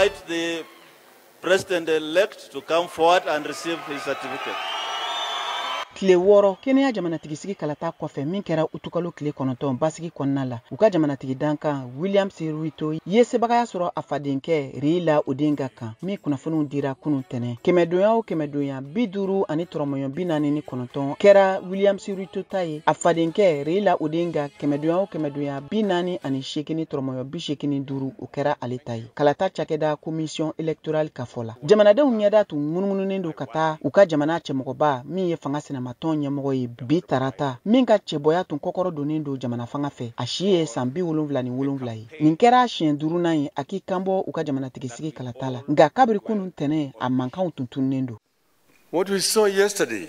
invite the president-elect to come forward and receive his certificate. Tile 6 Kenya jamanatigisigi kalata kɔfɛ min kɛra utukalo tile 9 basigi kɔnɔna la, u ka jamanatigi dankan William Ruto ye sebagaya sɔrɔ a fadenkɛ Raila Odinga kan, min kunnafoniw dira kunun tɛnɛ. Kɛmɛdonya o kɛmɛdonya 50 ani tɔrɔmɔɲɔ 49 kɛra William Ruto ta ye, a fadenkɛ Raila Odinga kɛmɛdonya o kɛmɛdonya 48 ni tɔrɔmɔɲɔ 85 o kɛra ale ta ye. Kalata cakɛda commission électorale ka fɔ la, jamanadenw ɲɛda tun munumununen don ka taa u ka jamana cɛmɔgɔba min ye fanga sinama tɔn ɲɛmɔgɔ ye bi tarata, min ka cɛbɔya tun kɔkɔrɔ donnen don jamana fanga fɛ. A si ye san 77 ye. Nin kɛra siɲɛ 5nan ye a k'i kanbɔ u ka jamanatigisigi kalata la, nka kabiri kunun tɛnɛ a mankanw tun tununnen don. What we saw yesterday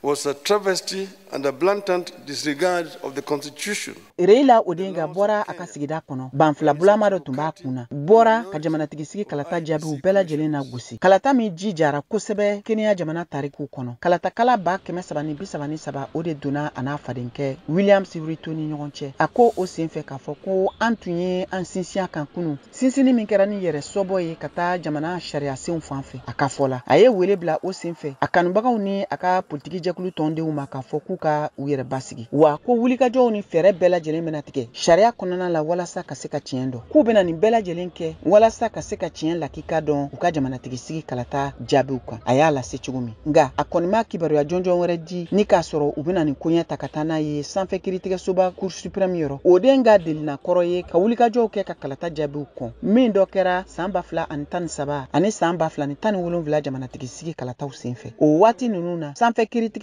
was a travesty and a blatant disregard of the Constitution. Raila Odinga bɔra a ka sigida kɔnɔ, banfila bulama dɔ tun b'a kun na, bɔra ka jamanatigisigi kalata jaabiw bɛɛ lajɛlen na gosi. Kalata min ji jara kosɛbɛ Kenya jamana tariku kɔnɔ. Kalatakala 333 o de donna a n'a fadenkɛ William Ruto ni ɲɔgɔn cɛ. A ko o senfɛ k'a fɔ ko an tun ye an sinsin a kan kunun, sinsinni min kɛra ni yɛrɛ sɔbɔ ye ka taa jamana sariyasenw fan fɛ. A ka fɔ la, a ye wele bila o senfɛ a kanubagaw ni a ka politiki jɛkulu tɔndenw ma k'a fɔ k'u ka u yɛrɛ basigi, wa ko wulikajɔw ni fɛɛrɛ bɛɛ lajɛlen bɛna tigɛ sariya kɔnɔna la walasa ka se ka tiɲɛ dɔn. K'u bɛna nin bɛɛ lajɛlen kɛ walasa ka se ka tiɲɛ lakika dɔn u ka jamanatigisigi kalata jaabiw kan. A y'a lase cogo min, nka a kɔni ma kibaruya jɔnjɔn wɛrɛ di ni k'a sɔrɔ u bɛna nin koɲɛ ta ka taa n'a ye sanfɛ kiiritigɛsoba Cour suprême yɔrɔ. Odinga delina kɔrɔ ye ka wulikajɔw kɛ ka kalata jaabiw kɔn, min dɔ kɛra san 2013 ani san 2017 jamanatigisigi kalataw senfɛ. O waati ninnu na, sanfɛ kiiritigɛso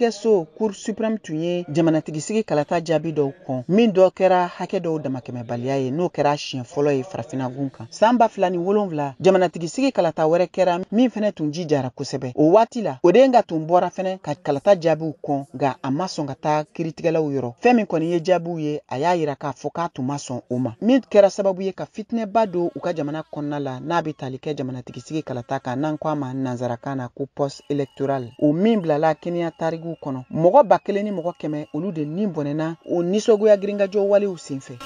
Cour suprême tun ye jamanatigisigi kalata jaabi dɔw kɔn, min dɔ kɛra hakɛ dɔw damakɛmɛbaliya ye, n'o kɛra siɲɛ fɔlɔ ye farafinna gun kan. San 2007 jamanatigisigi kalata wɛrɛ kɛra min fɛnɛ tun ji jara kosɛbɛ. O waati la, Odinga tun bɔra fɛnɛ ka kalata jaabiw kɔn, nka a ma sɔn ka taa kiiritigɛlaw yɔrɔ. Fɛn min kɔni ye jaabiw ye, a y'a yira k'a fɔ k'a tun ma sɔn o ma, min kɛra sababu ye ka fitinɛba don u ka jamana kɔnɔna la n'a bɛ tali kɛ jamanatigisigi kalata kan, n'an ko a ma nanzarakan na ko post électoral. O min bilala Kenya tariku kɔnɔ, mɔgɔ 1,100 olu de ni bɔnɛna o nisɔngoya girinkajɔ walew senfɛ.